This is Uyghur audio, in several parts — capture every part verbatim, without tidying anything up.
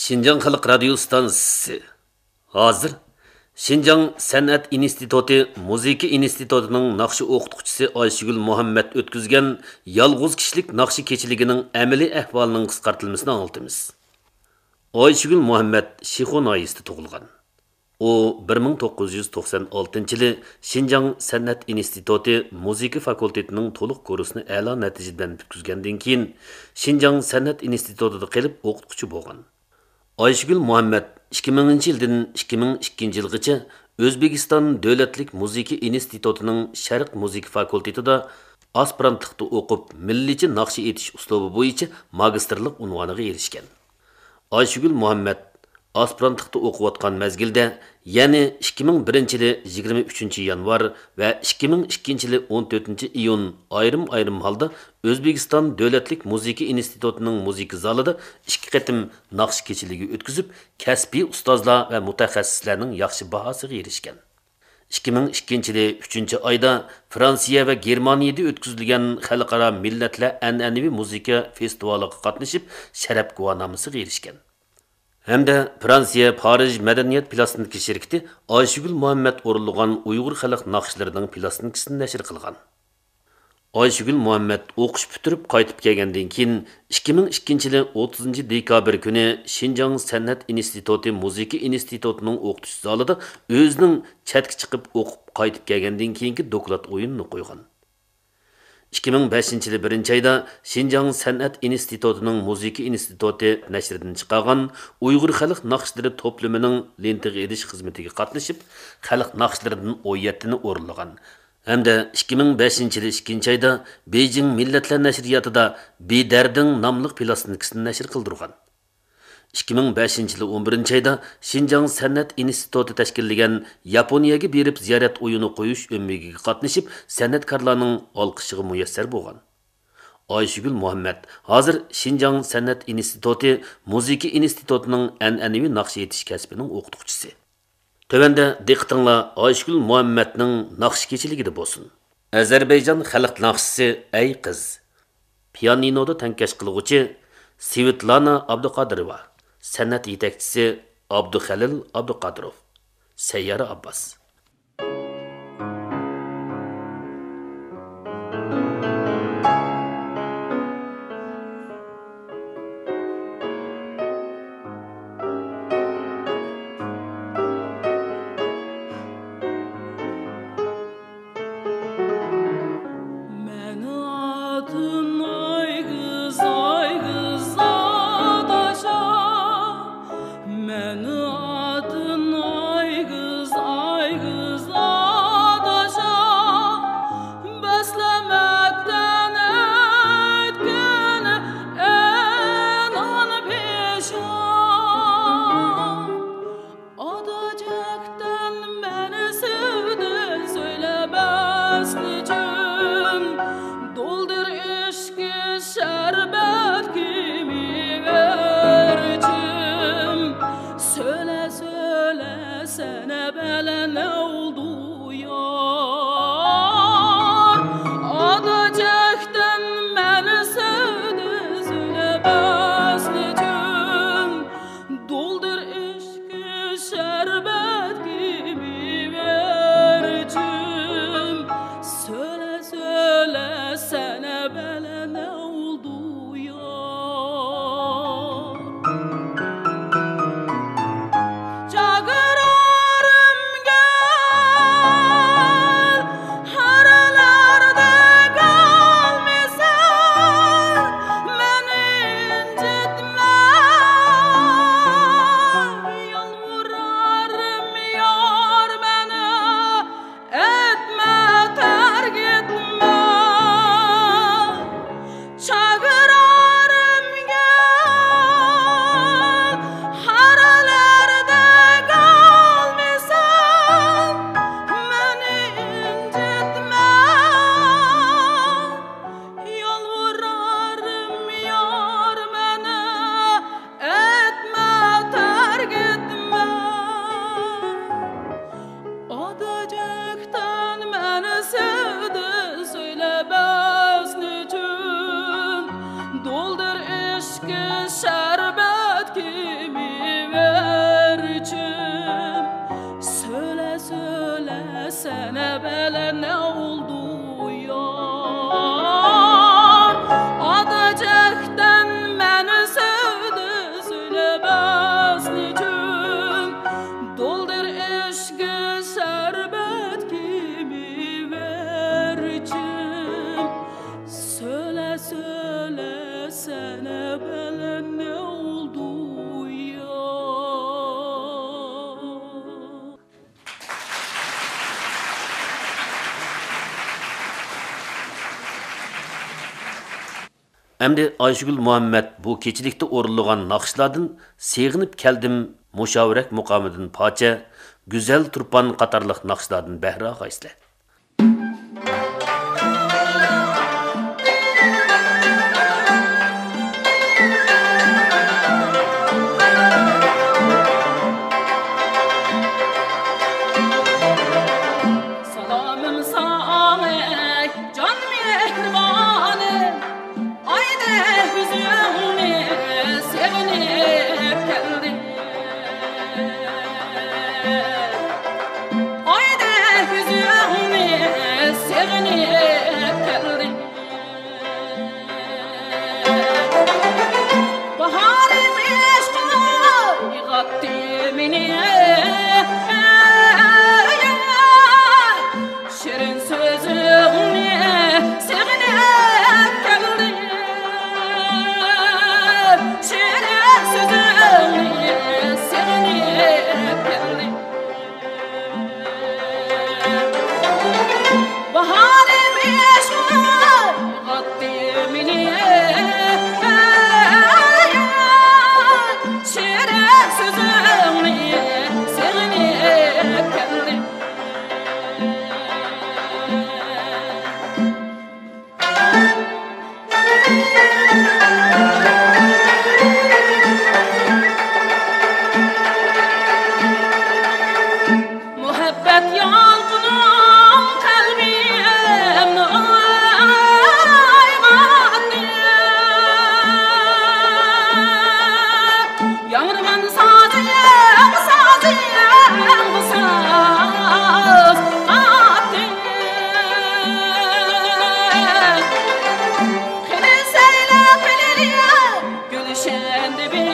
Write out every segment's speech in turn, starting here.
شىنجاڭ خەلق رادىيو ستانسىسى. ھازىر شىنجاڭ سەنئەت ئىنستىتۇتى مۇزىكا ئىنستىتۇتىنىڭ ناخشا ئوقۇتقۇچىسى ئايشىگۈل مۇھەممەت ئۆتكۈزگەن يالغۇز كىشىلىك ناخشا كېچىلىكىنىڭ ئەمەلىي ئەھۋالىنىڭ قىسقارتىلمىسىنى ئاڭلىتىمىز. ئايشىگۈل مۇھەممەت شىخۇ ناھىيەسىدە تۇغۇلغان. ئۇ بىر مىڭ توققۇز يۈز توقسان ئالتىنچى يىلى شىنجاڭ سەنئەت ئىنستىتۇتى مۇزىكا فاكۇلتېتىنىڭ تولۇق كۇرسىنى ئەلا نەتىجە بىلەن پۈتكۈزگەندىن كېيىن، شىنجاڭ سەنئەت ئىنستىتۇتىدا قېلىپ ئوقۇتقۇچى بولغان. ئايشىگۈل مۇھەممەت ئىككى مىڭىنچى يىلدىن ئىككى مىڭ ئىككىنچى يىلغىچە ئۆزبېكىستان دۆلەتلىك مۇزىكا ئىنستىتۇتىنىڭ شەرق مۇزىكا فاكۇلتېتىدا ئاسپىرانتلىقتا ئوقۇپ، مىللىيچە ناخشا ئېيتىش ئۇسلۇبى بويىچە ماگىستىرلىق ئۇنۋانىغا ئېرىشكەن. ئايشىگۈل مۇھەممەت ئاسپىرانتلىقتا ئوقۇۋاتقان مەزگىلدە، يەنى ئىككى مىڭ بىرىنچى يىلى يىگىرمە ئۈچىنچى يانۋار ۋە ئىككى مىڭ ئىككىنچى يىلى ئون تۆتىنچى ئىيۇن ئايرىم-ئايرىم ھالدا ئۆزبېكىستان دۆلەتلىك مۇزىكا ئىنستىتۇتىنىڭ مۇزىكا زالىدا ئىككى قېتىم ناخشا كېچىلىكى ئۆتكۈزۈپ، كەسپىي ئۇستازلار ۋە مۇتەخەسسىسلەرنىڭ ياخشى باھاسىغا ئېرىشكەن. ئىككى مىڭ ئىككىنچى يىلى ئۈچىنچى ئايدا فرانسىيە ۋە گېرمانىيەدە ئۆتكۈزۈلگەن خەلقئارا مىللەتلەر ئەنئەنىۋى مۇزىكا فېستىۋالىغا قاتنىشىپ، شەرەپ گۇۋاھنامىسىغا ئېرىشكەن. ھەمدە فرانسىيە پارىژ مەدەنىيەت پىلاستىنكا شىركىتى ئايشىگۈل مۇھەممەت ئورۇنلىغان ئۇيغۇر خەلق ناخشىلىرىنىڭ پىلاستىنكىسىنى نەشر قىلغان. ئايشىگۈل مۇھەممەت ئوقۇش پۈتتۈرۈپ قايتىپ كەلگەندىن كېيىن، ئىككى مىڭ ئىككىنچى يىلى ئوتتۇزىنچى دېكابىر كۈنى شىنجاڭ سەنئەت ئىنستىتۇتى مۇزىكا ئىنستىتۇتىنىڭ ئوقۇتۇش زالىدا ئۆزىنىڭ چەتكە چىقىپ ئوقۇپ قايتىپ كەلگەندىن كېيىنكى دوكلات ئويۇنىنى قويغان. ئىككى مىڭ بەشىنچى يىلى بىرىنچى ئايدا شىنجاڭ سەنئەت ئىنستىتۇتىنىڭ مۇزىكا ئىنستىتۇتى نەشرىدىن چىقارغان ئۇيغۇر خەلق ناخشىلىرى توپلىمىنىڭ لېنتىغا ئېلىش خىزمىتىگە قاتنىشىپ، خەلق ناخشىلىرىدىن ئون يەتتىنى ئورۇنلىغان ھەمدە ئىككى مىڭ بەشىنچى يىلى ئىككىنچى ئايدا بېيجىڭ مىللەتلەر نەشرىياتىدا بىدەردىڭ ناملىق پىلاستىنكىسىنى نەشر قىلدۇرغان. ئىككى مىڭ بەشىنچى يىلى ئون بىرىنچى ئايدا شىنجاڭ سەنئەت ئىنستىتۇتى تەشكىللىگەن ياپونىيەگە بېرىپ زىيارەت ئويۇنى قويۇش ئۆمىكىگە قاتنىشىپ، سەنئەتكارلارنىڭ ئالقىشىغا مۇيەسسەر بولغان. ئايشىگۈل مۇھەممەت ھازىر شىنجاڭ سەنئەت ئىنستىتۇتى مۇزىكا ئىنستىتۇتىنىڭ ئەنئەنىۋى ناخشا ئېيتىش كەسپىنىڭ ئوقۇتقۇچىسى. تۆۋەندە دىققىتىڭلار ئايشىگۈل مۇھەممەتنىڭ ناخشا كېچىلىكىدە بولسۇن. ئەزەربەيجان خەلق ناخشىسى ئەي قىز. پىيانىنودا تەڭكەش قىلغۇچى سۋېتلانا ئابدۇقادىروۋا، سەنئەت يېتەكچىسى ئابدۇخەلىل ئابدۇقادىروف. سەييارە ئابباس. مېنىڭ ئاتىم ئايگۈز، ئايگۈز داداشا. مېنىڭ ئاتىم ئايگۈز، ئايگۈز ئەمدى ئايشىگۈل مۇھەممەت بۇ كېچىلىكتە ئورۇنلىغان ناخشىلاردىن سېغىنىپ كەلدىم، مۇشاۋىرەك مۇقامىدىن پارچە، گۈزەل تۇرپان قاتارلىق ناخشىلاردىن بەھرە ئالغايسىلەر. سالامىم ساڭا، جان مېھرىبانىم. ئايدەك يۈزۈڭنى سېغىنىپ كەلدىم. ئايدەك يۈزۈڭنى سېغىنىپ كەلدىم. باھارىم ئىشقىڭ ئويغاتتى مېنى. شېرىن سۆزۈڭنى سېغىنىپ كەلدىم. شېرىن سۆزۈڭنى سېغىنىپ كەلدىم. باھارىم ئىشقىڭ ئويغاتتى مېنى. شېرىن سۆزۈڭنى سېغىنىپ كەلدىم. مۇھەببەت يالقۇنۇڭ قەلبىمنى ئويغاتتى. ياڭرىغان سازىڭ، سازىڭ، ساز قاتتى. قېنى سەيلە قىلىلى گۈلشەندە بىر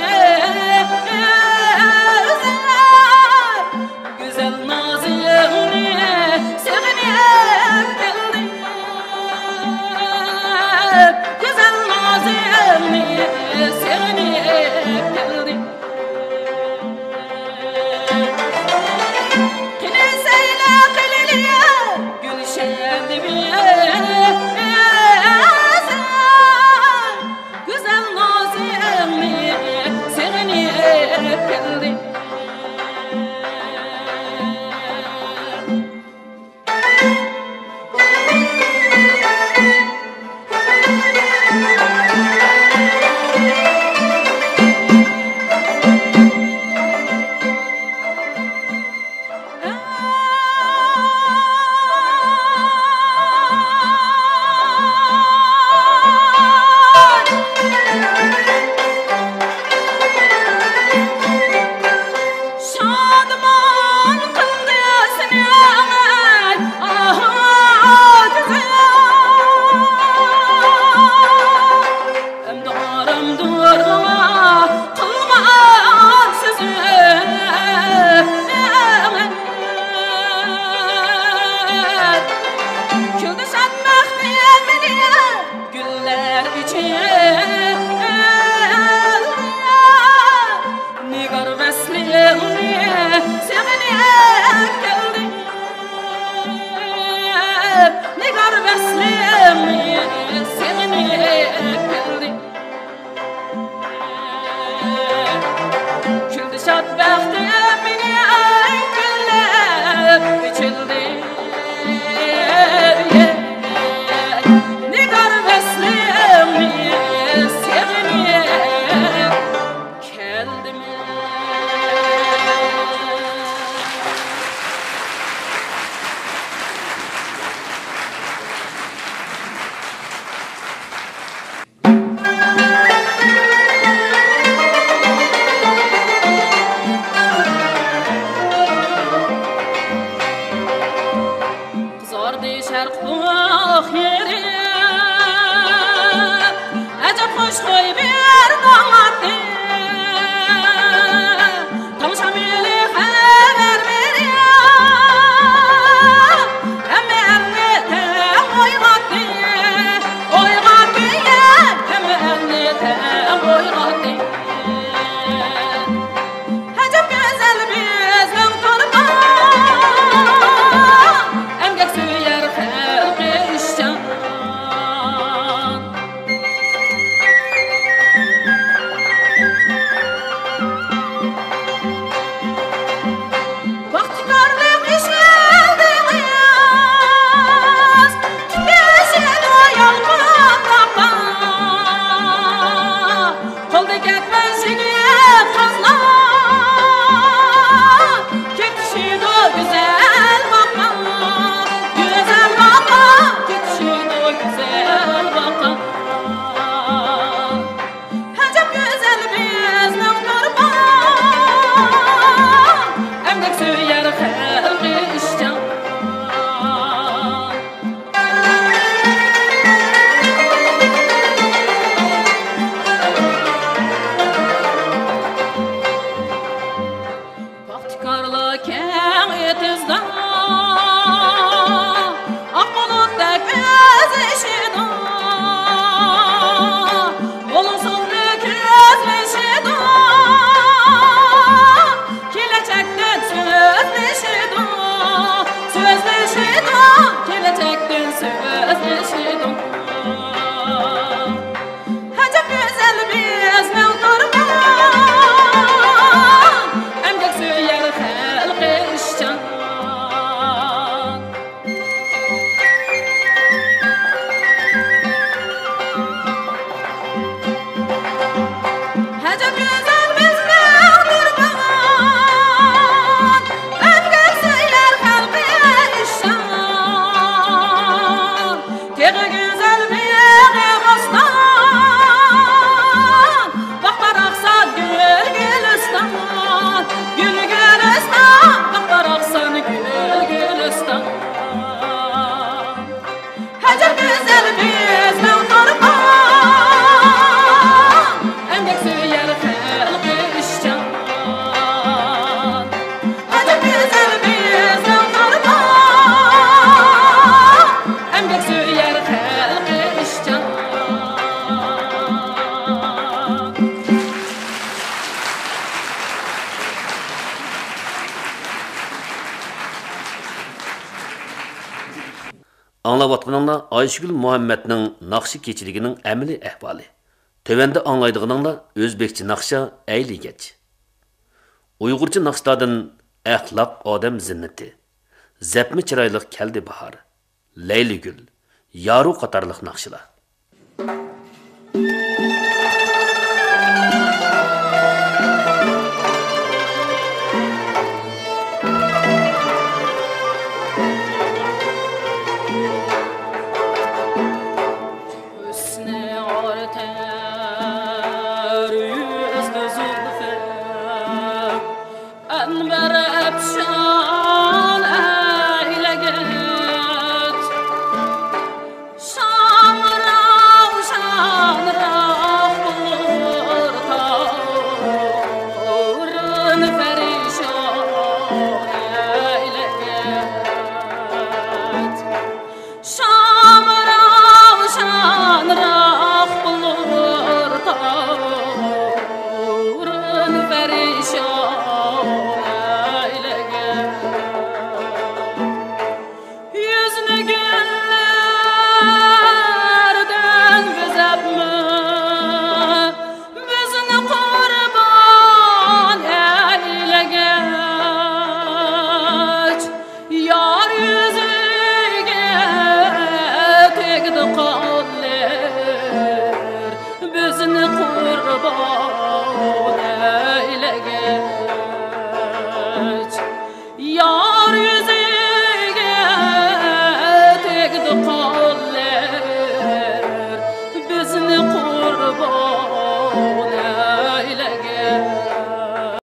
ئۆزۈڭ. گۈزەل نازىڭنى سېغىنىپ كەلدىم. گۈزەل نازىڭنى سېغىنىپ كەلدىم. قېنى سەيلە قىلىلى گۈلشەندە بىر ئۆزۈڭ. گۈزەل نازىڭنى سېغىنىپ كەلدىم. شادىمان قىلدى سېنى ئاھ گۈزەل. ئەمدى ئارامدۇر ماڭا قىلغان سۆزۈڭ. كۈلدى شاد بەختىم مېنى گۈللەر ئىچىدە. نىگار ۋەسلىڭنى سېغىنىپ كەلدىم. نىگار ۋەسلىڭنى سېغىنىپ كەلدىم. كۈلدى شاد بەختىم مېنى ئەي كۈنلەر ئېچىلدى. نىگار ۋەسلىڭنى سېغىنىپ كەلدىم. ئاڭلاۋاتقىنىڭلار ئايشىگۈل مۇھەممەتنىڭ ناخشا كېچىلىكىنىڭ ئەمەلىي ئەھۋالى. تۆۋەندە ئاڭلايدىغىنىڭلار ئۆزبېكچە ناخشا ئەيلىگەچ. ئۇيغۇرچە ناخشىلاردىن ئەخلاق ئادەم زىننىتى، زەپمۇ چىرايلىق كەلدى باھار، لەيلىگۈل، يارۇ قاتارلىق ناخشىلار.